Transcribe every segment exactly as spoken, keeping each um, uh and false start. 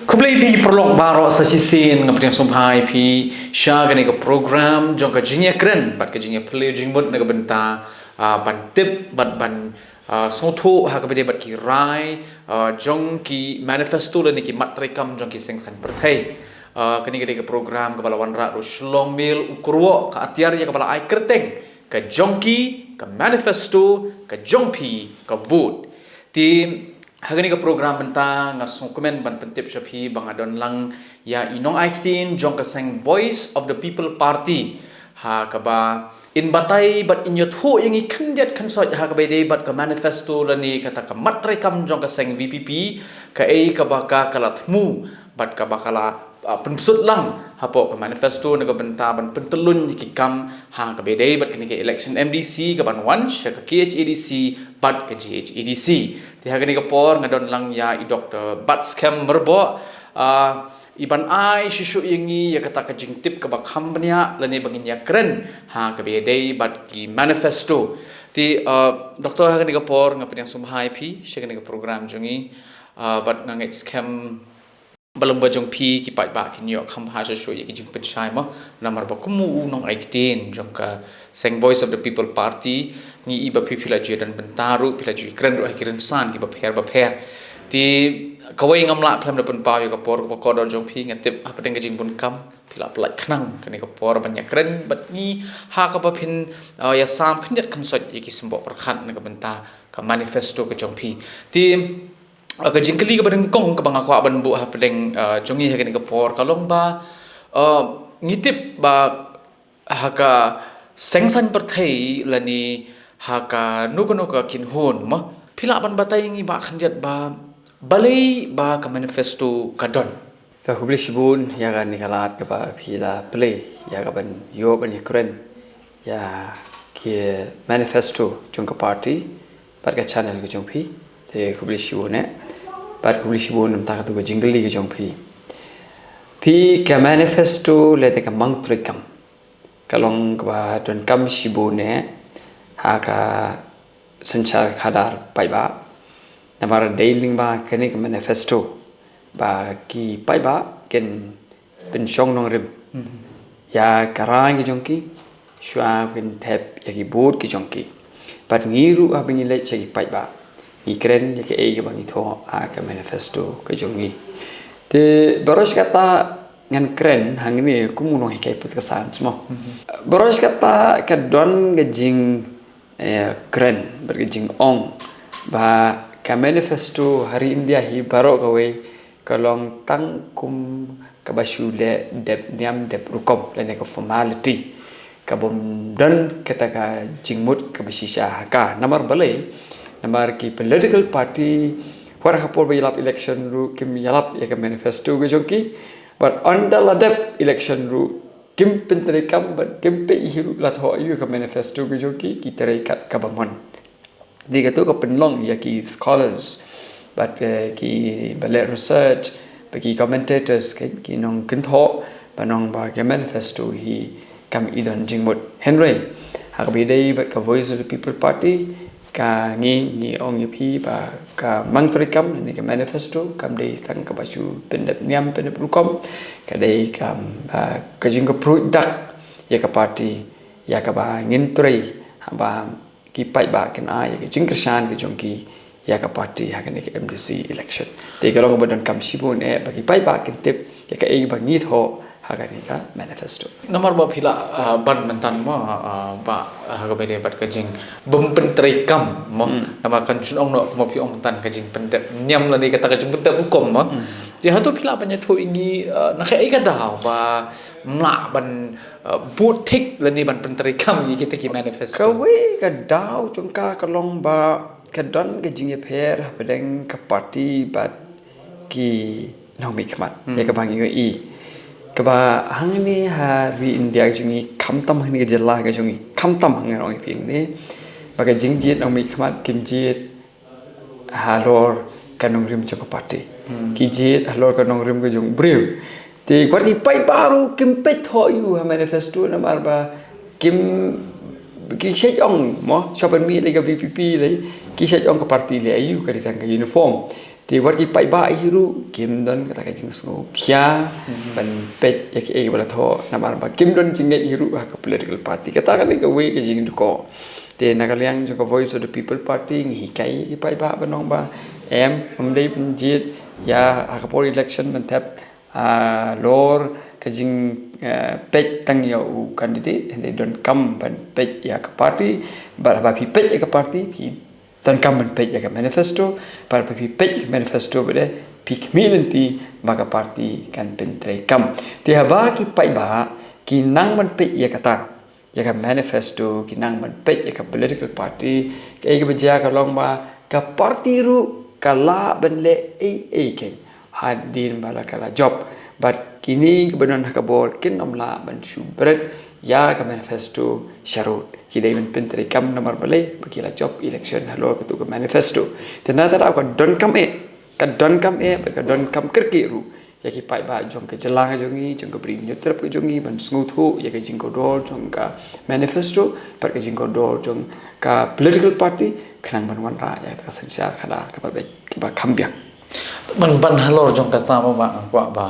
Khublei phi paralok baroh sa shisien, nga pdiang sngewbha ïa phi sha kane ka program jong ka jingïakren bad ka jingïaphylliew jingmut na ka bynta, ah, ban tip bad ban, ah, sngewthuh ha kaba ïadei bad ki rai, ah, jong ki manifesto lane ki mat treikam jong ki seng saiñ pyrthei. Ah, kane ka dei ka program kaba la wanrah da u Shlongmel u Kyrwoh, ka atiar ïa kaba la ai kyrteng Ka Jong Ki, Ka Manifesto, Ka Jong Phi, Ka Vote. Te ha kane ka program mynta nga sngewkmen ban pyntip sha phi ba nga don lang ïa i nongai ktien jong ka seng Voice of the People Party, ha kaba in batai bad in ïathuh ïa ngi khyndiat khynsoit ha kaba ïadei bad ka manifesto lane kata ka mat treikam jong ka seng VPP, kaei kaba ka, ka la thmu bad kaba ka la, ah, pynbsut lang hapoh ka manifesto na ka bynta ban pyntyllun ïa ki kam ha kaba ïadei bad kane ka election MDC kaban wan sha ka KHADC bad ka GHADC. Te ha kane ka por nga don lang ïa i Doctor Batskhem Myrboh, ah, i ban ai shisha ïa ngi ïa kata ka jingtip kaba kham bniah lane ba ngin ïakren ha kaba ïadei bad ki manifesto. Te, ah, Doctor, ha kane ka por nga pdiang sngewbha ïa phi sha kane ka program jong ngi, ah, bad nga ngeit skhem ba lyngba jong phi ki paidbah kin ïoh kham bha shuh shuh ïa ki jingpynshai mo. Namar ba kum u nongai ktien jong ka seng Voice of the People Party, ngi i ba phi, phi la ju ïadon bynta ruh, phi la ju ïakren ruh ha ki rynsan kiba pher ba pher. Te kawei ngam lah khlem da pynpaw ïa ka por kaba kordor jong phi, nga tip hapdeng ka jingbun kam phi la pyllait khnang kane ka por ban ïakren bad ngi ha kaba phin, uh, ïasam khyndiat khynsoit ïa ki symboh pyrkhat na ka bynta ka manifesto ka jong phi. Te, uh, ka jingkylli kaba nyngkong kaba nga kwah ban buh hapdeng, uh, jong ngi ha kane ka por ka long ba, uh, ngi tip ba ha ka seng saiñ pyrthei lane ha kano kano ka kynhun mo, phi lah ban batai ïa ngi ba khyndiat ba balei ba ka manifesto ka don? Te khublei shibun ïa kane ka lad kaba phi la plie ïa kaban ïoh ban ïakren ïa ki manifesto jong ka party bad ka channel ka jong phi. Te khublei shibun eh. Bad khublei shibun namar kata ka jingkylli ka jong phi. Phi, ka manifesto lane ka mang treikam ka long kaba donkam shibun eh ha ka synshar khadar paidbah. Namar dei lyngba kane ka manifesto ba ki paidbah kin pynshong nongrim ïa ka rai ka jong ki, shuwa kin thep ïa ki vote ki jong ki. Bad ngi ruh haba ngi leit sha ki paidbah, ngi kren ïa kaei kaba ngi thoh ha ka manifesto ka jong ngi. Te baroh shi katta ngan kren hangne kum u nonghikai pyrkhat science mo. Baroh shi katta ka don ka jing, eh, kren bad ka jingong ba ka manifesto ha ri India hi baroh kawei ka long tang kum kaba shu leh dep niam dep rukom lane ka formality. Ka bym don kata ka jingmut kaba shisha ha ka. Namar balei? Namar ki political party wat ha ka por ba ïalap election ruh kim ïalap ïa ka manifesto ka jong ki. Bad ynda la dep election ruh kim pyntreikam bad kim peit hi ruh la thoh aïu ka manifesto ka jong ki, ki trei kat kaba mon. Te kato ka pynlong ïa ki scholars bad, eh, kiba leh research bad ki commentators, ki, ki nongkynthoh ban ong ba ka manifesto hi kam i don jingmut. Hynrei ha kaba ïadei bad ka Voice of the People Party, ka ngi, ngi ong ïa phi ba ka mang treikam lane ka manifesto kam dei tang kaba shu pyndep niam pyndep rukom, ka dei kam, ah, ka jingkyrpad dak ïa ka party ïa kaba ngin trei haba ki paidbah kin ai ïa ka jingkyrshan ka jong ki ïa ka party ha kane ka MDC election. Te ka long kaba donkam shibun eh ba ki paidbah kin tip ïa kaei ba ngi thoh ha kane ka manifesto. Namar ba phi la, ah, ban mynta mo, ah, ba, ah, ha kaba ïadei bad ka jingbym pyntreikam mo. Hmm. Namar kan shym ong noh mo phi ong mynta ka jingpyndep niam lane kata ka jingpyndep rukom mo. Hmm. Te hato phi lah ban ïathuh ïa ngi, ah, na kaei ka daw ba ym lah ban, ah, bud thik lane ban pyntreikam ïa kita ki manifesto? Kawei ka daw jong ka ka long ba ka don ka jingïapher hapdeng ka party bad ki nongmihkhmat. Hmm. Ïa kaba ngi ïohi. Kaba hangne ha ri India ka jong ngi, khamtam hangne ka jylla ka jong ngi, khamtam hangne ngi ong ïa phi hangne, ba ka jingjied nongmihkhmat kim jied halor ka nongrim jong ka party. Hmm. Ki jied halor ka nongrim ka jong u briew. Te kwah ki paidbah ruh kim peit thoh aïu ha manifesto namar ba kim, ki shait ong mo, shuwa ban mih lei ka VPP lei, ki shait ong ka party lei aïu, ka dei tang ka uniform. Te wat ki paidbah hi ruh kim don kata ka jingsngewkhia ban peit ïa kiei ba la thoh, namar ba kim don jingngeit hi ruh ha ka political party. Kata ka dei kawei ka jingdukor. Te na ka liang jong ka Voice of the People Party ngi hikai ïa ki paidbah ban ong ba em, ym dei ban jied ïa ha ka por election ban thep halor ka jing, eh, peit tang ïa u candidate, hynrei donkam ban peit ïa ka party. Bad haba phi peit ïa ka party, phi donkam ban peit ïa ka manifesto. Bad haba phi peit ïa ka manifesto, bad phi khmih lynti ba ka party kan pyntreikam. Te haba ki paidbah ki nang ban peit ïa kata, ïa ka manifesto, ki nang ban peit ïa ka political party, kaei kaba jia ka long ba ka party ruh ka lah ban leh ei ei kein hadien ba la ka la jop. Bad kine kiba don ha ka bor kin ym lah ban shu bret ïa ka manifesto sharud. Ki dei ban pyntreikam namar balei? Ba ki la jop election halor katu ka manifesto. Te na kata ka donkam eh, ka donkam eh bad ka donkam kyrkieh ruh ïa ki paidbah jong ka jylla ka jong ngi, jong ka Bri Hynñiewtrep ka jong ngi, ban sngewthuh ïa ka jingkordor jong ka manifesto bad ka jingkordor jong ka political party, khnang ban wanrah ïa ka synshar khadar kaba beit, kaba kham biang. Ban, ban halor jong kata mo, ba nga kwah ba,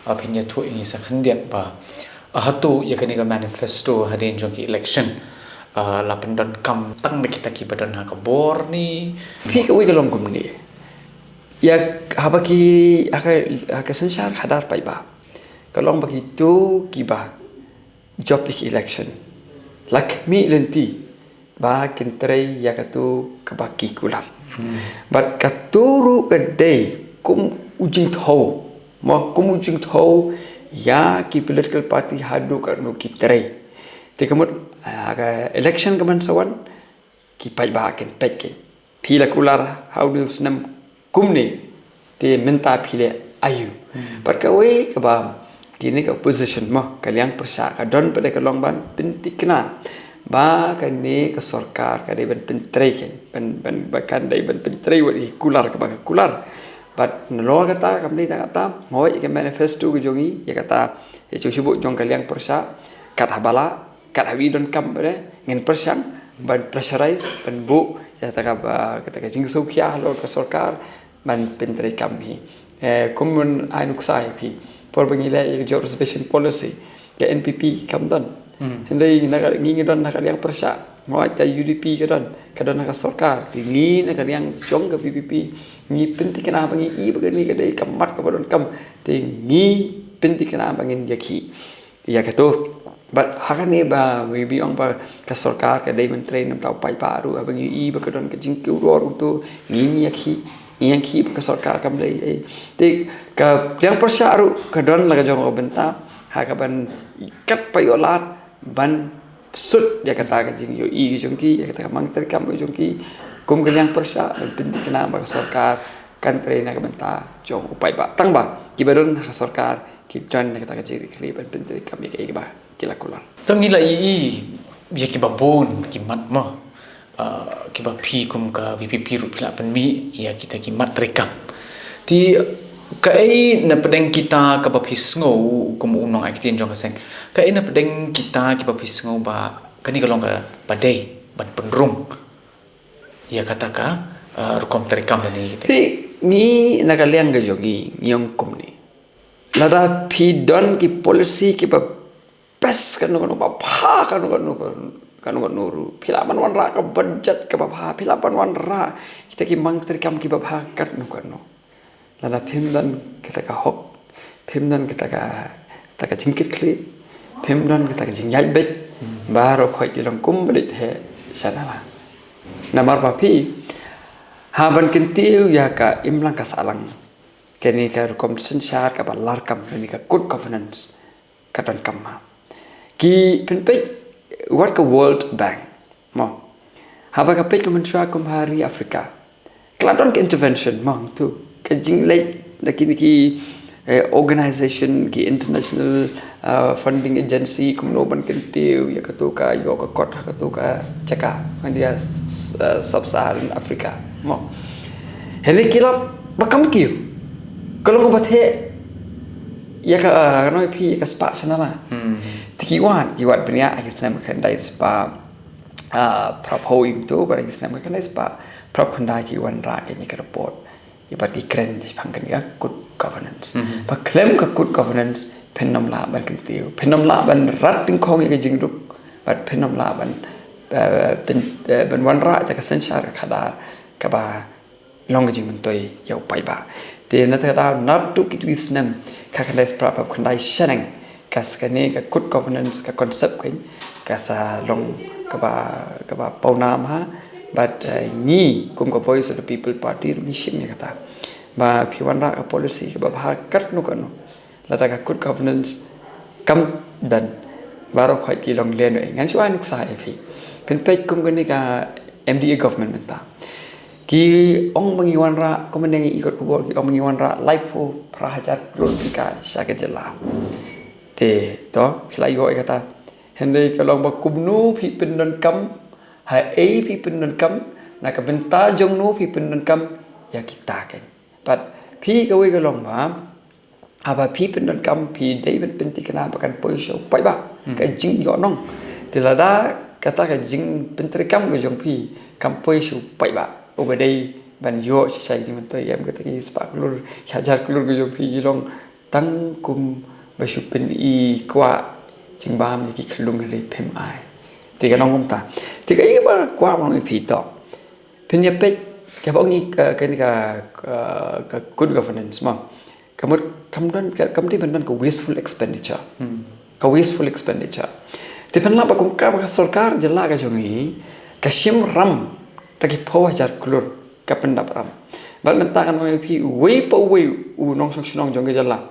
ah, phin ïathuh ïa ngi sa khyndiat ba, ah, hato ïa kane ka manifesto hadien jong ki election, ah, la pyndonkam tang da kita kiba don ha ka bor ne? Phi, kawei ka long kumne. Ïa haba ki, ha ka, ha ka synshar khadar paidbah, ka long ba kito kiba jop ïa ki election la khmih lynti ba kin trei ïa katu kaba ki kular. Bad katu ruh ka dei kum u jingthew, mo, kum u jingthew ïa ki political party haduh katno ki trei. Te ka mut, ah, ka election ka ban sa wan, ki paidbah kin peit kein. Phi la kular ha une u snem kumne, te mynta phi leh aïu? Bad kawei kaba kine ka opposition mo, ka liang pyrshah, ka don pat ka long ban pynthikna ba kane ka sorkar ka dei ban pyntrei kein, ban, ban, ba kan dei ban pyntrei wat ki kular kaba ka kular. Bad nalor kata, kam dei tang kata, hooid, ïa ka manifesto ka jong ngi, ïa kata, ïa ka shu shu buh jong ka liang pyrshah, kat haba lah, kat haba i donkam bad ngin pyrshang ban pressurize, ban buh ïa kata kaba, kata ka jingsngewkhia halor ka sorkar ban pyntreikam hi. Eh, kum ban ai nuksa ïa phi, por ba ngi leh ïa ka job reservation policy, ka N P P kam don. Hynrei na ka, ngi ngi don na ka liang pyrshah, hooid, ka U D P ka don, ka don na ka sorkar. Te ngi na ka liang jong ka V P P ngi pynthikna ba ngi i ba kane ka dei ka mat kaba donkam. Te ngi pynthikna ba ngin ïakhih ïa katu. Bad ha kane ba maybe ong ba ka sorkar ka dei ban trei namar u paidbah ruh, haba ngi i ba ka don ka jingkiew dor uto, ngin ïakhih, ngin ïakhih ba ka sorkar kam leh ei. Te ka liang pyrshah ruh ka don la ka jong ka bynta ha kaban kat ba ïoh lad ban sut ïa kata ka jingïohi ka jong ki, ïa kata ka mang treikam ka jong ki kum ka liang pyrshah, ban pynthikna ba ka sorkar kan trei na ka bynta jong u paidbah. Tang ba kiba don ha ka sorkar ki don na kata ka jingkylli ban pyntreikam ïa kaei kaba ki la kular. Te ngi la ïohi ïa kiba bun ki mat mo, ah, kiba phi kum ka V P P ruh phi la pynmih ïa kita ki mat treikam. Te kaei na pdeng kita kaba phi sngew kum u nongai ktien jong ka seng, kaei na pdeng kita kiba phi sngew ba kane ka long kaba dei ban pynrung ïa kata ka, ah, rukom treikam lane kita? Phi, ngi na ka liang ka jong ngi ngi ong kumne. Lada phi don ki policy kiba best kano kano, ba bha kano kano, kano kano ruh, phi lah ban wanrah ka budget kaba bha, phi lah ban wanrah kita ki mang treikam kiba bha katno katno, lada phim don kata ka hok, phim don kata ka, kata ka jingkitkhlieh, phim don kata ka jingïaid beit, baroh khoit ki long kum ba leit heh sha nala. Namar ba phi, ha ban kyntiew ïa ka imlang ka sahlang, kane ka rukom synshar kaba larkam, kane ka good governance ka donkam ma. Ki pynpeit wat ka World Bank mo, haba ka peit ka mynshuwa kum ha ri Africa, ka la don ka intervention mo, tu ka jingleit na kine ki, eh, organization, ki international, ah, funding agency, kumno ban kyntiew ïa katu ka ïoh ka kot ha katu ka jaka, India, s-, s-, ah, Sub-Saharan Africa mo. Hynrei ki la ba kam kiew, ka long kaba theh ïa ka, ah, kano phi, ïa ka spah sha nala. Te ki wad, ki wad bniah ha ki snem khyndai spah, ah, phra phew, ym tu, bad ha ki snem khyndai spah phra phew khyndai ki wanrah kane ka report. Ïa pat ki kren shaphang kane ka good governance. Ba khlem ka good governance, phin ym lah ban kyntiew, phin ym lah ban rat tyngkhong ïa ka jingduk, bad phin ym lah ban, eh, phin, eh, ban wanrah ïa ka synshar ka khadar kaba long ka jingmyntoi ïa u paidbah. Te na kata ka daw naduh kito ki snem khatkhyndai spah khyndai shaneng, ka sa kane ka good governance ka concept kane ka sa long kaba, kaba pawnam ha, bad, eh, ngi kum ka Voice of the People Party ruh ngi shim ïa kata. Ba phi wanrah ka policy kaba bha katno katno, lada ka good governance kam don, baroh khoit ki long lehnohei. Ngan shu ai nuksa ïa phi. Phin peit kum kane ka M D A government mynta. Ki ong ba ngi wanrah, kum mynne ngi ïoh khubor, ki ong ba ngi wanrah laiphew phra hajar klur tyngka sha ka jylla. Te to, phi la ïoh ïa kata. Hynrei ka long ba kumno phi pyndonkam, haei phi pyndonkam, na ka bynta jongno phi pyndonkam, ïa kita kane. Bad phi kawei ka long ba, haba phi pyndonkam, phi dei ban pynthikna ba kan poi sha u paidbah ka jingïohnong. Te lada kata ka jingpyntreikam ka jong phi kam poi sha u paidbah, uba dei ban ïoh shisha ïa ka jingmyntoi, em, kata ki spah klur, ki hajar klur ka jong phi ki long tang kum ba shu pyni kwah jingbam ïa ki khyllung, hynrei phim ai. Te ka long kumta. Te kaei kaba kwah ban ong ïa phi to, phin ïa peit, kaba ong ïa ka, kane ka, ka, ka good governance mo, ka mut kam don, ka, kam dei ban don ka wasteful expenditure. Ka wasteful expenditure. Te phin lap ba kum ka, ka sorkar jylla ka jong ngi ka shim ram da ki phew hajar klur, ka pyndap ram. Bad mynta ngan ong ïa phi, uwei pa uwei u nongshong shnong jong ka jylla,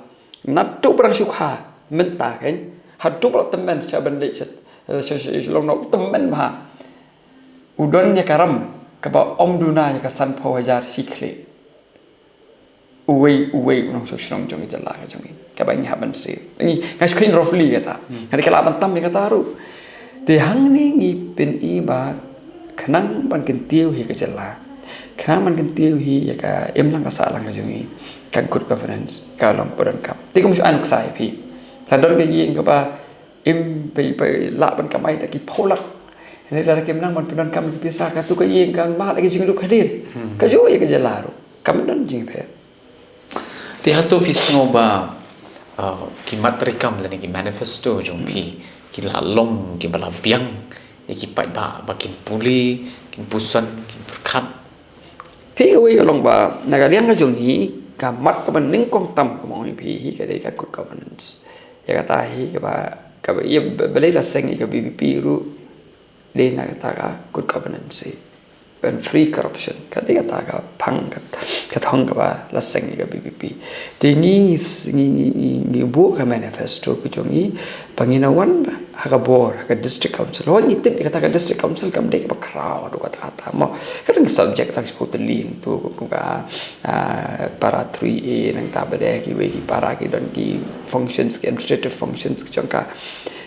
naduh ba dang shu kha mynta kane haduh ba la tymmen sha ban leit sha, sha, sha, sha long nongtymmen bha, u don ïa ka ram kaba ym duna ïa ka sanphew hajar shi khlieh. Uwei, uwei u nongshong shnong jong ka jylla ka jong ngi, kaba ngi hap ban siew. Ngi, nga shu kheiñ roughly kata. Nga dei ka lah ban tam ïa kata ruh. Te hangne ngi pyni ba khnang ban kyntiew hi ka jylla, khnang ban kyntiew hi ïa ka imlang ka sahlang ka jong ngi, ka good governance ka long kaba donkam. Te kum shu ai nuksa ïa phi, la don ka ïing kaba im, pei, pei lah ban kamai da ki phew lak. Hynrei lada kim nang ban pyndonkam ïa ki pisa, kato ka ïing kan mad da ki jingduk hadien. Kajuh ïa ka jylla ruh kam don jingpher. Te hato phi sngew ba, uh, ki mat treikam lane ki manifesto jong phi ki la long kiba la biang ïa ki paidbah ba kin pule, kin puson, kin pyrkhat? Phi, kawei ka long ba na ka liang ka jong ngi, ka mat kaba nyngkong tam, kumba ong ïa phi, hi ka dei ka good governance. Ïa kata hi kaba, kaba, ïa ba, balei la seng ïa ka V P P ruh, dei na kata ka good governance hi. Ban free corruption, ka dei kata ka phang, ka, ka thong kaba la seng ïa ka V P P. Te ngi, ngi, ngi, ngi, ngi buh ka manifesto ka jong ngi ba ngin wan ha ka bor, ha ka district council. Hooid, ngi tip ïa kata ka district council kam dei kaba khraw haduh katta katta mo. Ka dang subject tang shiphew tylli hangto, ka, ah, para three A, nangta ba dei kiwei ki para ki don ki functions, ki administrative functions ki jong ka.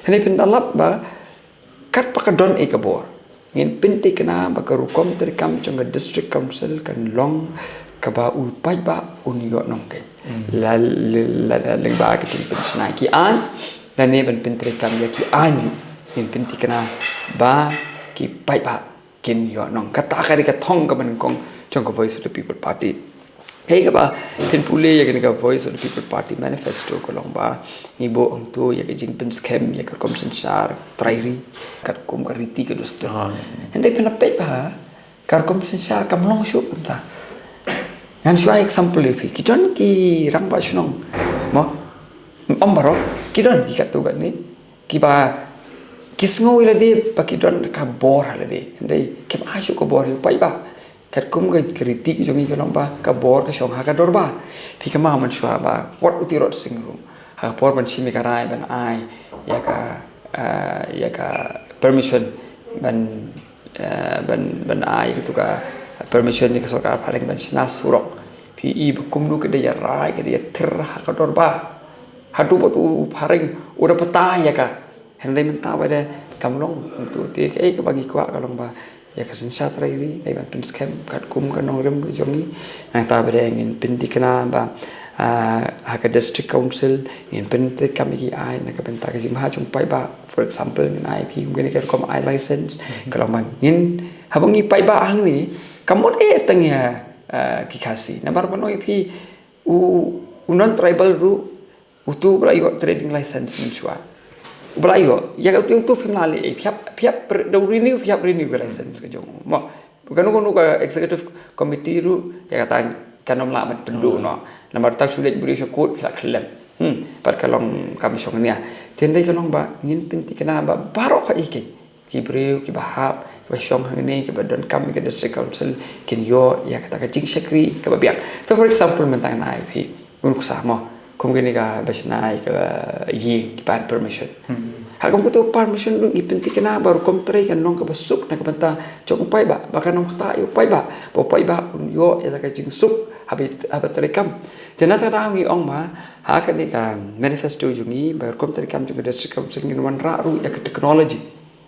Hynrei phin da lap ba katba ka don ei ka bor, ngin pynthikna ba ka rukom treikam jong ka district council kan long kaba u paidbah un ïoh nongkeiñ. La, la, la, la, lyngba ka jingpynshna ki aiñ, lane ban pyntreikam ïa ki aiñ, ngin pynthikna ba ki paidbah kin ïoh nong. Kata ka dei ka thong kaba nyngkong jong ka Voice of the People Party. Kaei kaba phin pule ïa kane ka Voice of the People Party manifesto, ka long ba ngi buh hangto ïa ka jingpynskhem ïa ka rukom synshar trai ri katkum ka riti ka dustur. Hynrei phin da peit ba ka rukom synshar kam long shuh kumta. Ngan shu ai example ïa phi. Ki don ki rangbah shnong mo, ym baroh, ki don ki katto katne kiba ki sngew ïa lade ba ki don ka bor ha lade, hynrei kim ai shuh ka bor ïa u paidbah. Katkum ka riti ka jong ngi ka long ba ka bor ka shong ha ka dorbar. Phi kynmaw mynshuwa ba wat u Tirot Sing ruh, ha ka por ban shim ïa ka rai ban ai ïa ka, ah, ïa ka permission ban, ah, ban, ban ai ïa kato ka permission ïa ka sorkar phareng ban shna surok, phi i ba kumno ka dei ïa rai, ka dei ïa thir ha ka dorbar. Haduh ba u phareng u da batai ïa ka. Hynrei mynta ba dei kam long kumto. Te kaei kaba ngi kwah ka long ba ïa ka synshar trai ri dei ban pynskhem katkum ka nongrim ka jong ngi. Nangta ba dei ngin pynthikna ba, ah, ha ka district council ngin pyntreikam ïa ki aiñ na ka bynta ka jingbha jong u paidbah. For example, ngin ai phi kum kane ka rukom ai license. Ka long ba ngin, haba ngi paidbah hangne, kam mut eh tang ïa eh, ki Khasi. Namar ban ong ïa phi u, u non tribal ruh utu u ba la ïoh trading license mynshuwa. U ba la ïoh, ïa ka utu, utu phim lah leh, phi hap, phi hap re-, da u renew, phi hap renew ka license ka jong u. Mo, kano kano ka executive committee ruh ïa kata kan ym lah ban pynduh noh. Namar tang shu leit briew sha court phi la khlem. Hmm, pat ka long kam shong nia. Te hynrei ka long ba ngin pynthikna ba baroh khoit ïa ki, ki briew kiba hap, kiba shong hangne, kiba donkam ïa ka district council, kin ïoh ïa kata ka jingshakri kaba biang. So for example, mynta nga ai phi u nuksa mo, kum kane ka ba shna ïa ka ïing, ki pan permission. Ha kum kata permission ruh ngi pynthikna ba rukom trei kan long kaba suk na ka bynta jong u paidbah, ba kan ym ktah ïa u paidbah, ba u paidbah un ïoh ïa ka jingsuk haba, haba trei kam. Te na kata ka daw ngi ong ba ha kane ka manifesto jong ngi ba rukom trei kam jong ka district council ngin wanrah ruh ïa ka technology.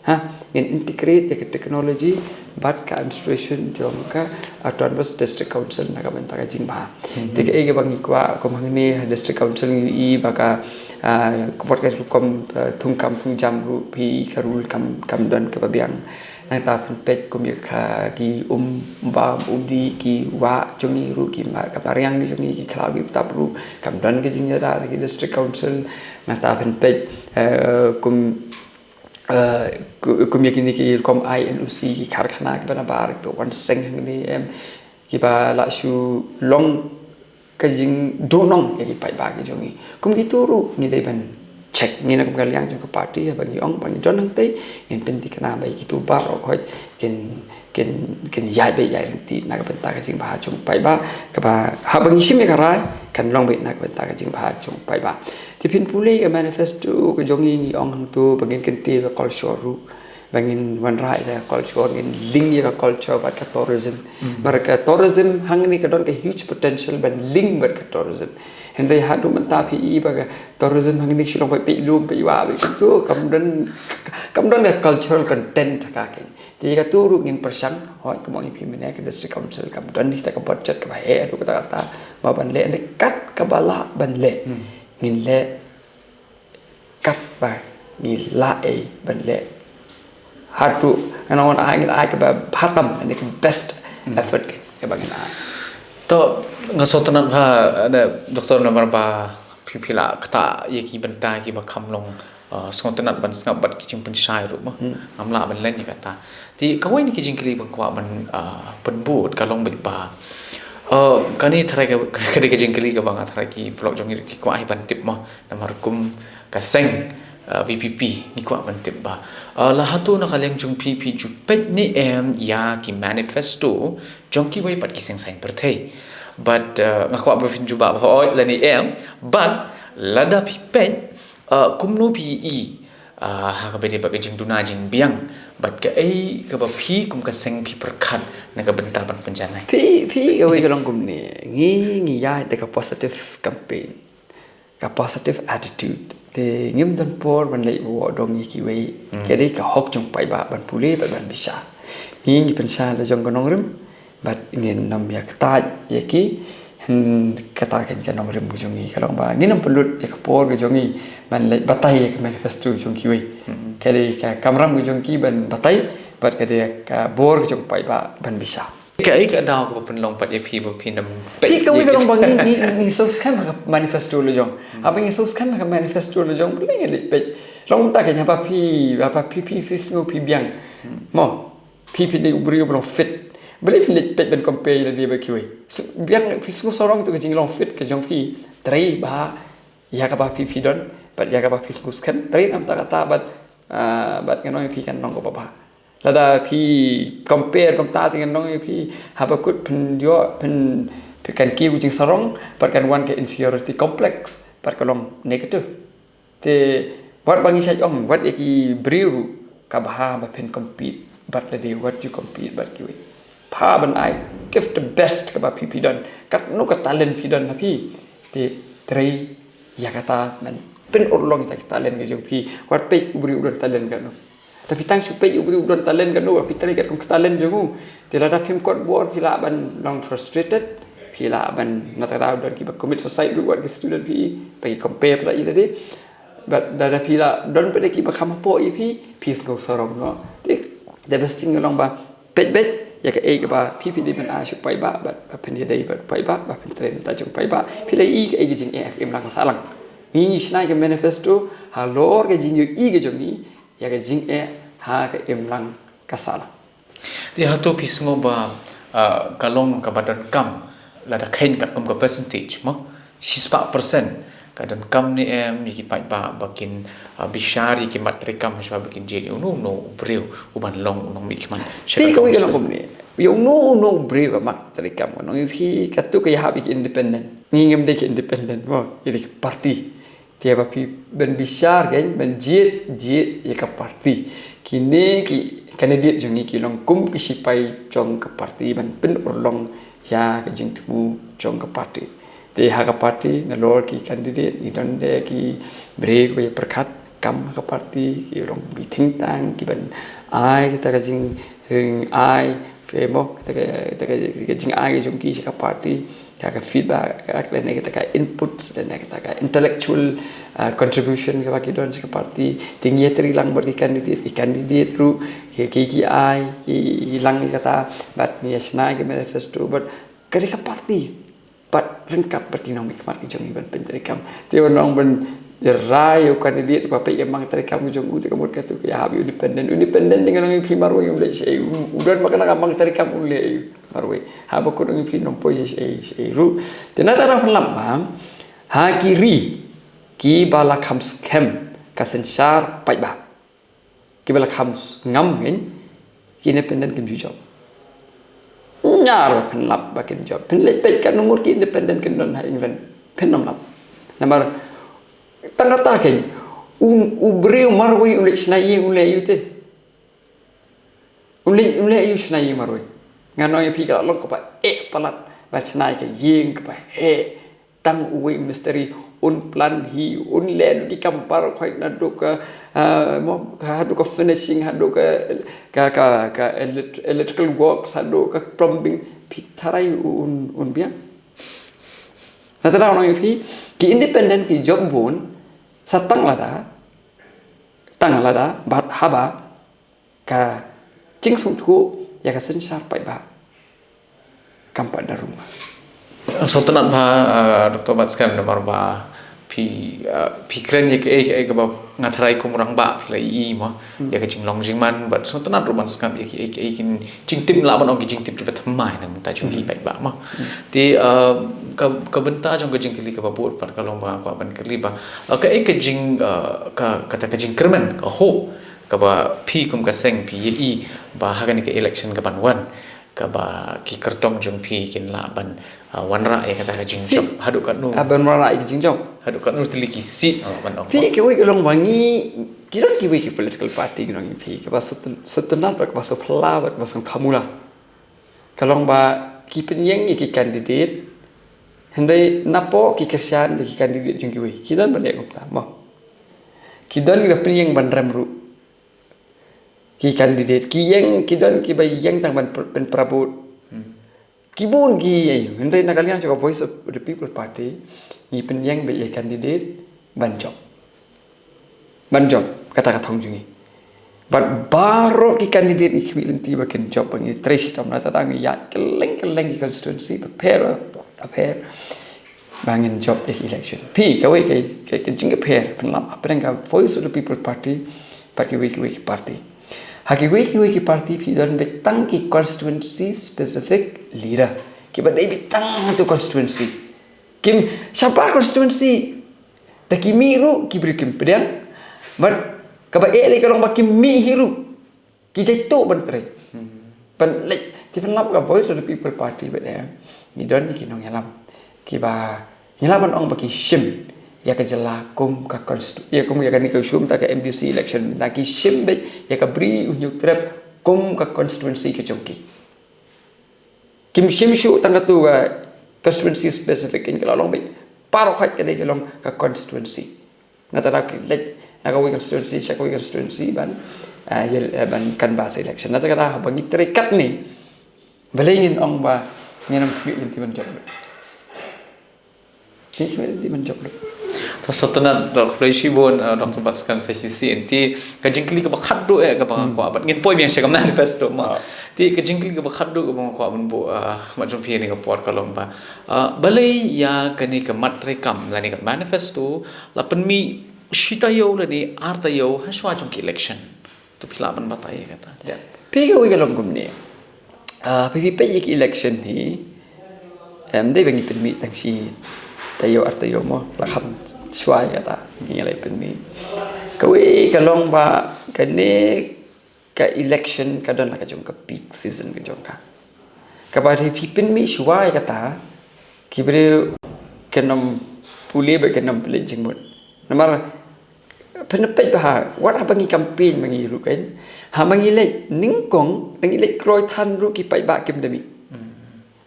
Ha, ngin integrate ïa ka technology bad ka administration jong ka Autonomous District Council na ka bynta ka jingbha. Te kaei kaba ngi kwah kum hangne ha District Council ngi ïohi ba ka, ah, ka bor ka rukom, ah, thungkam thungjam ruh phi ka rule kam, kam don kaba biang. Nangta phin peit kum ïa ka ki um bam um dih ki wah jong ngi ruh ki ma-, ka mariang ki jong ngi ki khlaw ki btap ruh kam don ka jingïada na ki District Council. Nangta phin peit, eh, kum eh, ku-, kum ïa kine ki rukom ai N O C ki karkhana kiba nabar kiba wan seng hangne em, kiba la shu long ka jingduhnong ïa ki paidbah ki jong ngi. Kum kitu ruh ngi dei ban check, ngi na kum ka liang jong ka party haba ngi ong ba ngi don hangtei ngin pynthikna ba ïa kitu baroh khoit kin kin, kin ïaid beit ïaid ryntih na ka bynta ka jingbha jong u paidbah, kaba haba ngi shim ïa ka rai kan long beit na ka bynta ka jingbha jong u paidbah. Te phin pule ka manifesto ka jong ngi, ngi ong hangtu ba ngin kyntiew ïa ka culture ruh, ba ngin wanrah ïa ka culture, ngin link ïa ka culture bad ka tourism. Namar ka tourism hangne ka don ka huge potential ban link bad ka tourism. Hynrei haduh mynta phi i ba ka tourism hangne shu long peit lum peit wah peit tu, kam don, kam don ka cultural content ha ka kane. Te ïa katu ruh ngin pyrshang, hooid, kumba ong ïa phi mynne, ka District Council kam don hi kata ka budget kaba heh haduh katta katta ba ban leh, hynrei kat kaba lah ban leh ngin leh, kat ba ngi lah ei ban leh. Haduh ngan ong ai, ngin ai kaba bha tam, hynrei ka best effort kaba ngin ai. To, nga sngewtynnat bha, eh, Doctor, namar ba phi, phi la ktah ïa ki bynta kiba kham long, uh, sngewtynnat ban sngap bad ki jingpynshai ruh mo. Ngam lah ban len ïa kata. Te kawei na ki jingkylli ba nga kwah ban, uh, pynbud ka long beit ba, uh, kane tharai ka, ka dei ka jingkylli kaba nga tharai ki paralok jong ngi ki kwah hi ban tip mo. Namar kum ka seng, uh, V P P ngi kwah ban tip ba, uh, la hato na ka liang jong phi phi ju peit ne em ïa ki manifesto jong kiwei pat ki seng saiñ pyrthei. Bad, uh, nga kwah ba phin jubab hooid lane em, bad lada phi peit, uh, kumno phi i, uh, ha kaba ïadei bad ka jingduna jingbiang, bad kaei kaba phi kum ka seng phi pyrkhat na ka bynta ban pynjanai. Phi, phi, kawei ka long kumne, ngi, ngi ïaid da ka positive campaign, ka positive attitude. Te ngim don por ban leit wad dong ïa kiwei. Ka dei ka hok jong u paidbah ban pule bad ban bishar. Ngi, ngi pynshai la jong ka nongrim bad ngin ym ïa ktah ïa ki. Hynrei kata ka, ka nongrim ka jong ngi ka long ba ngin ym pynlut ïa ka por ka jong ngi ban leit batai ïa ka manifesto jong kiwei. Ka dei ka kamram ka jong ki ban batai bad ka dei ka bor ka jong u paidbah ban bishar. Kaei ka daw kaba pynlong pat ïa phi ba phin ym peit? Phi, kawei ka long ba ngi, ngi, ngi sngewskhem ha ka manifesto la jong. Haba ngi sngewskhem ha ka manifesto la jong, balei ngin leit peit? Long mynta ka, haba phi, haba phi, phi, phi sngew phi biang, mo, phi, phi dei u briew ba long fit, balei phin leit peit ban compare lade bad kiwei? Biang, phi sngewsarong ïa ka jinglong fit ka jong phi. Trei bha ïa kaba phi, phi don bad ïa kaba phi sngewskhem. Trei na bynta kata bad, ah, bad ngan ong ïa phi kan long kaba bha. Lada phi compare kumta te ngan ong ïa phi, haba kut phin ïoh, phin, phi kan kiew jingsarong bad kan wan ka inferiority complex bad ka long negative. Te wat ba ngi shait ong, wat ïa ki briew ruh ka bha ba phin compete bad lade, wat ju compete bad kiwei. Bha ban ai, give the best kaba phi, phi don. Katno ka talent phi don ha phi, te trei ïa kata ban pynurlong ïa ka talent ka jong phi. Wat peit u briew u don talent katno. Te phi tang shu peit u briew u don talent katno, phi trei katkum ka talent jong u. Te lada phim kot bor phi lah ban long frustrated, phi lah ban, na kata ka daw don kiba commit suicide ruh wat ki student phi, ba ki compare pat ïa lade. Bad lada phi lah don pat kiba kham hapoh ïa phi, phi sngewsarong noh. Te the best thing ka long ba peit, peit, Ïa kaei kaba phi phi dei ban ai sha u paidbah, bad ba phin ïadei bad u paidbah, ba phin trei na ka bynta jong u paidbah. Phi la i kaei ka jingeh ha ka imlang ka sahlang. Ngi ngi shna ïa ka manifesto halor ka jingïohi ka jong ngi ïa ka jingeh ha ka imlang ka sahlang. Te hato phi sngew ba, ah, ka long kaba donkam, lada kheiñ katkum ka percentage mo, shispah percent, ka donkam ne em ïa ki paidbah ba kin, ah, bishar ïa ki mat treikam hashwa ba kin jied ïa uno uno u briew uban long u nongmihkhmat sha ka council? Te kawei ka long kumne, ïa uno uno u briew ka mat treikam, ka nong ïa phi, kato ka ïahap ïa ki independent. Ngi ngim dei ki independent mo, ïa ki party. Te ba phi ban bishar kein, ban jied, jied ïa ka party. Kine ki candidate jong ngi ki long kum ki sipai jong ka party ban pynurlong ïa ka jingthmu jong ka party. Te ha ka party nalor ki candidate ngi don de ki briew ba ïa pyrkhat kam ha ka party, ki long ki think tank, ki ban ai kata ka jing, jing ai, phi mo, kata ka, kata ka, ka jingai jong ki sha ka party. Ka, ka feedback, ka, ka, lane kata ka inputs, lane kata ka intellectual, ah, contribution kaba ki don sha ka party. Te ngi ïatrei lang bad ki candidate, ki candidate ruh ki, ki, ki ai, ki, ki lang ïa kata, bad ngi ïa shna ïa ka manifesto, bad ka dei ka party, bad ryngkat bad ki nongmihkhmat ki jong ngi ban pyntreikam. Te ban ong ban rai ïa u candidate ba peit ka mang treikam ki jong u, te ka mut kato ka ïahap ïa u independent. Independent te ngan ong ïa phi marwei um leh shaei, u, u don ba ka nang ka mang treikam u leh ïa u marwei. Haba kut ong ïa phi ym poi shaei shaei ruh. Te nangta ngan lap ba ha ki ri kiba la kham skhem ka synshar paidbah, kiba la kham ngam kein, ki independent kim ju jop. Ym ïar ba phin lap ba kin jop. Phin leit peit katno ngut ki independent kin don ha England, phin ym lap. Namar tang kata kein, u, u briew marwei un leit shna ïing un leh aïu te? Un leit, un leh aïu shna ïing marwei? Ngan ong ïa phi ka la long kaba eh palat ban shna ïa ka ïing kaba heh. Tang uwei u mistri un plan hi, un leh haduh ki kam baroh khoit, naduh ka, ah, mo, haduh ka finishing, haduh ka, ka, ka, ka elect-, electrical works, haduh ka plumbing. Phi tharai un, un biang? Nangta ngan ong ïa phi, ki independent ki jop bun sa tang lada, tang lada, bad haba ka jingsngewthuh ïa ka synshar paidbah kam pat da rung. Sngewtynnat bha, ah, Doctor Batskhem, namar ba phi, ah, phi kren ïa kaei kaei kaba nga tharai kum u rangbah phi la ïohi mo, ïa ka jinglong jingman, bad sngewtynnat ruh ban sngap ïa kaei kaei ki jingtip, lah ban ong ki jingtip kiba thymmai na ka bynta jong ki paidbah mo. Te, ah, ka, ka bynta jong ka jingkylli kaba bud pat ka long ba kwah ban kylli ba, ah, kaei ka jing, ah, ka, kata ka jingkyrmen, ka hope kaba phi kum ka seng phi ïohi ba ha kane ka election kaban wan, kaba ki kyrtong jong phi kin lah ban, ah, wanrah ïa kata ka jingjop. Haduh katno? Ah, ban wanrah ïa ka jingjop. Haduh katno tylli ki seat, ah, ban ong. Phi, kawei ka long ba ngi, ki don kiwei ki political party ki long ïa phi, kaba sngewtyn-, sngewtynnat bad kaba sngewphylla bad kaba sngewthamula. Ka long ba ki pynïeng ïa ki candidate, hynrei napoh ki kyrshan ïa ki candidate jong kiwei. Ki don ban leh kumta mo. Ki don kiba pynïeng ban rem ruh. Ki candidate, ki ïeng, ki don kiba ïeng tang ban pr-, pynpra vote. Ki bun ki ïeng, hynrei na ka liang jong ka Voice of the People Party, ngi pynïeng beit ïa candidate ban jop. Ban jop, kata ka thong jong ngi. Bad baroh ki candidate ngi khmih lynti ba kin jop, ba ngi trei shitom, nangta ngi ïaid kylleng kylleng ki constituency bapher bapher. Ba ngin jop ïa ki election. Phi, kawei ka, ka, ka jingkapher pynlap hapdeng ka Voice of the People Party bad kiwei kiwei ki party. Ha kiwei kiwei ki party phi don beit tang ki constituency specific leader kiba dei beit tang ha tu constituency. Kim, shabar constituency da ki mih ruh ki briew kim pdiang. Bad kaba eh lei ka long ba kim mih hi ruh. Ki jaituh ban trei. Ban leit, te pynlap ka Voice of the People Party bad eh, ngi don ki nongïalam kiba ngi lah ban ong ba ki shim ïa ka jylla kum ka constitu-, ïa kum ïa kane ka shu mynta ka M D C election, da ki shim beit ïa ka Bri u Hynñiewtrep kum ka constituency ka jong ki. Kim shim shuh tang katu ka constituency specific, kin ka la long beit baroh khoit ka dei ka long ka constituency. Nangta da ki leit na kawei constituency sha kawei constituency ban, ah, ïa, eh, ban canvass election. Nangta ka da ba ngi trei katne, balei ngin ong ba ngin ym khmih lynti ban jop lut? Ngin khmih lynti ban jop lut. To sngewtynnat, to khublei shibun, uh, Doctor Batskhem, sa shisien. Te ka jingkylli kaba khatduh, eh, kaba nga kwah, bad ngin poi biang sha ka manifesto mo. Te ka jingkylli kaba khatduh kaba nga kwah ban buh, uh, khmat jong phi ha kane ka por ka long ba, uh, balei ïa kane ka mat treikam lane ka manifesto la pynmih shi taïew lane ar taïew hashwa jong ka election. To phi lah ban batai ïa kata. Phi, kawei ka long kumne. Ah, phi, phi peit ïa ka election hi, em, dei ba ngi pynmih tang shi taïew ar taïew mo, la kham shuwa ïa kata, ngi la pynmih. Kawei ka long ba kane ka election ka don la ka jong ka peak season ka jong ka. Kaba phi, phi pynmih shuwa ïa kata, ki briew kin ym pule bad kin ym pynleit jingmut. Namar phin peit bha, wat haba ngi campaign ma ngi ruh kan. Haba ngi leit nyngkong, ngi leit kloi than ruh ki paidbah kim da mih.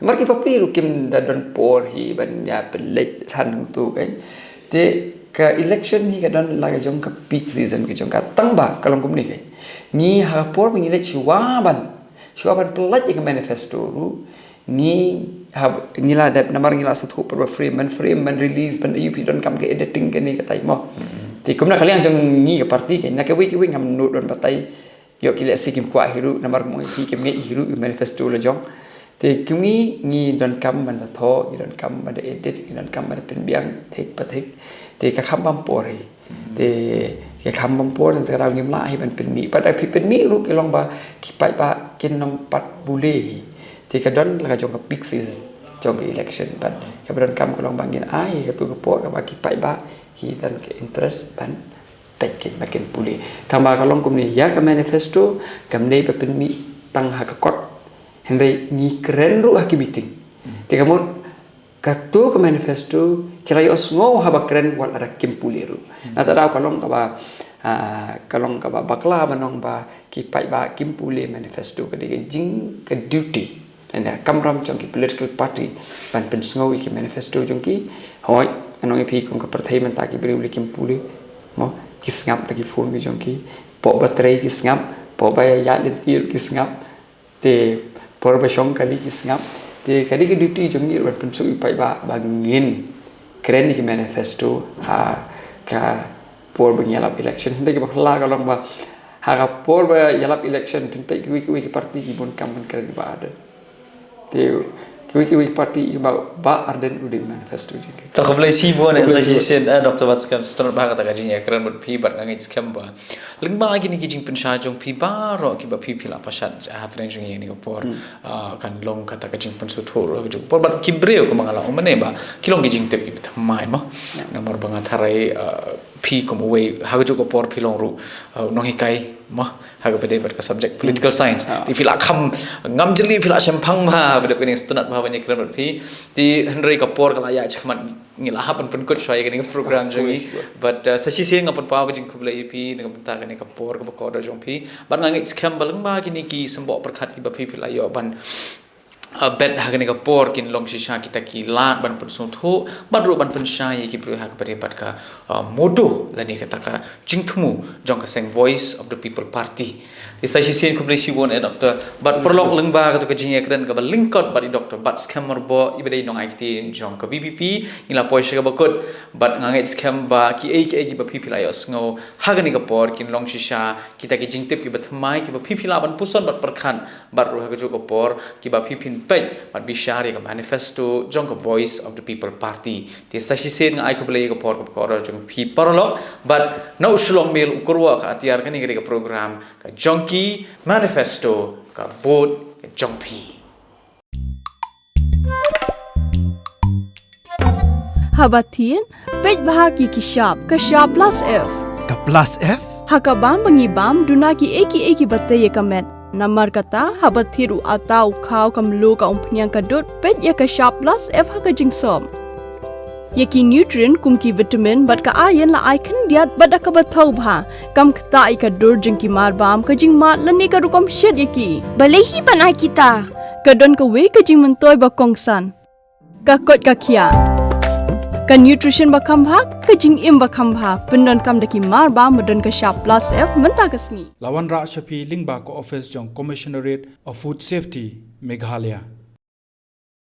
Namar ki bapli ruh kim da don por hi ban ïa pynleit than hangto kan. Te ka election hi ka don la ka jong ka peak season ka jong ka, tang ba ka long kumne kan. Ngi ha ka por ba ngi leit shuwa ban, shuwa ban pynlait ïa ka manifesto ruh, ngi hap, ngi la dep, namar ngi la sngewthuh por ba frame, ban frame, ban release, ban ïoh phi donkam ka editing kane katai mo. Te kumna ka liang jong ngi ka party kan, na kawei kawei ngam nud ban batai. Ïoh ki lehse kim kwah hi ruh, namar mo phi kim ngeit hi ruh ïa ka manifesto la jong. Te kum ngi, ngi donkam ban da thoh, ngi donkam ban da edit, ngi donkam ban da pynbiang thik pa thik. Te ka kham bam por hi. Te ka kham bam por, te ka daw ngim lah hi ban pynmih. Pat da phi pynmih ruh ki long ba ki paidbah kin ym pat pule hi. Te ka don la ka jong ka peak season jong ka election, bad kaba donkam ka long ba ngin ai katto ka por kaba ki paidbah ki don ka interest ban peit, kin, ba kin pule. Tang ba ka long kumne, ïa ka manifesto kam dei ba pynmih tang ha ka kot, hynrei ngi kren ruh ha ki meeting. Te ka mut katto ka manifesto ki la ïohsngew haba kren wat lada kim pule ruh. Nangta daw ka long kaba, ah, ka long kaba bakla ban ong ba ki paidbah kim pule manifesto, ka dei ka jing, ka duty lane ka kamram jong ki political party ban pynsngew ïa ki manifesto jong ki. Hooid, ngan ong ïa phi, kum ka pyrthei mynta ki briew lei kim pule mo, ki sngap da ki phone ki jong ki. Pok ba trei ki sngap, pok ba ïaid lynti ruh ki sngap. Te por ba shong kali ki sngap. Te ka dei ka duty jong ngi ban pynsngew ïa ki paidbah ba ngin kren ïa ki manifesto ha ka por ba ngi ïalap election. Hynrei kaba phylla ka long ba ha ka por ba ïalap election, phin peit kiwei kiwei ki party ki bun kam ban kren ïa ka ba ardent. Te kiwei kiwei ki party ki ba, ba ardent u dei manifesto jong ki. To khublei shibun, khublei shibun, eh, Doctor Batskhem, sngewtynnat bha kata ka jingïakren bad phi, bad nga ngeit skhem ba lyngba kine ki jingpynshai jong phi baroh kiba phi, phi la pashat hapdeng jong ngi ha kane ka por, ah, kan long kata ka jingpynsngewthuh ruh ha kajuh ka por, bad ki briew, kumba nga la ong mynne ba ki long ki jingtip kiba thymmai mo. Namar ba nga tharai, ah, phi kum uwei ha kajuh ka por phi long ruh, ah, u nonghikai mo, ha kaba dei bad ka subject political science. Te phi la kham ngam jylliew, phi la shemphang bha ba dep kane, sngewtynnat bha ban ïakren bad phi. Te hynrei ka por ka la ïaid shakhmat, ngi la hap ban pynkut shuwa ïa kane ka program jong ngi. Bad, uh, sa shisien nga pynpaw ka jingkhublei ïa phi na ka bynta kane ka por kaba kordor jong phi. Bad nga ngeit skhem ba lyngba kine ki symboh pyrkhat kiba phi, phi la ïoh ban, uh, bet ha kane ka por, kin long shisha kita ki lad ban pynsngewthuh bad ruh ban pynshai ïa ki briew ha kaba dei bad ka, uh, motto lane kata ka jingthmu jong ka seng Voice of the People Party. Te sa shisien khublei shibun, eh, Doctor. Bad paralok, lyngba kato ka jingïakren kaba lyngkot bad i Doctor Batskhem Myrboh, iba dei nongai ktien jong ka VPP, ngi la poi sha kaba kut. Bad nga ngeit skhem ba kiei kiei kiba phi, phi la ïohsngew ha kane ka por kin long shisha kita ki jingtip kiba thymmai kiba phi, phi lah ban puson bad pyrkhat, bad ruh ha kajuh ka por kiba phi, phin peit bad bishar ïa ka manifesto jong ka Voice of the People Party. Te sa shisien nga ai khublei ïa ka por kaba kordor jong phi paralok, bad na u shlong mail u kyrwoh ka atiar kane ka dei ka program ka jong ki, manifesto ka vote ka jong phi. Haba thied, peit bha ki, ki shap, ka shap plus F. Ka plus F? Ha ka bam ba ngi bam, duna kiei kiei kiba tei ïa ka met. Namar kata, haba thied u atta, u khaw, ka mluh, ka umphniang, ka dud, peit ïa ka shap plus F ha ka jingsop. Ïa ki nutrient kum ki vitamin bad ka iron la ai khyndiat bad da kaba thaw bha. Kam ktah ïa ka dur jong ki marbam, ka jingmad lane ka rukom shet ïa ki. Balei hi ban ai kita? Ka don kawei ka jingmyntoi ba kongsan. Ka koit ka khiah. Ka nutrition ba kham bha, ka jingim ba kham bha. Pyndonkam da ki marbam ba don ka shap plus F mynta ka sngi. La wanrah sha phi lyngba ka office jong Commissionerate of Food Safety, Meghalaya.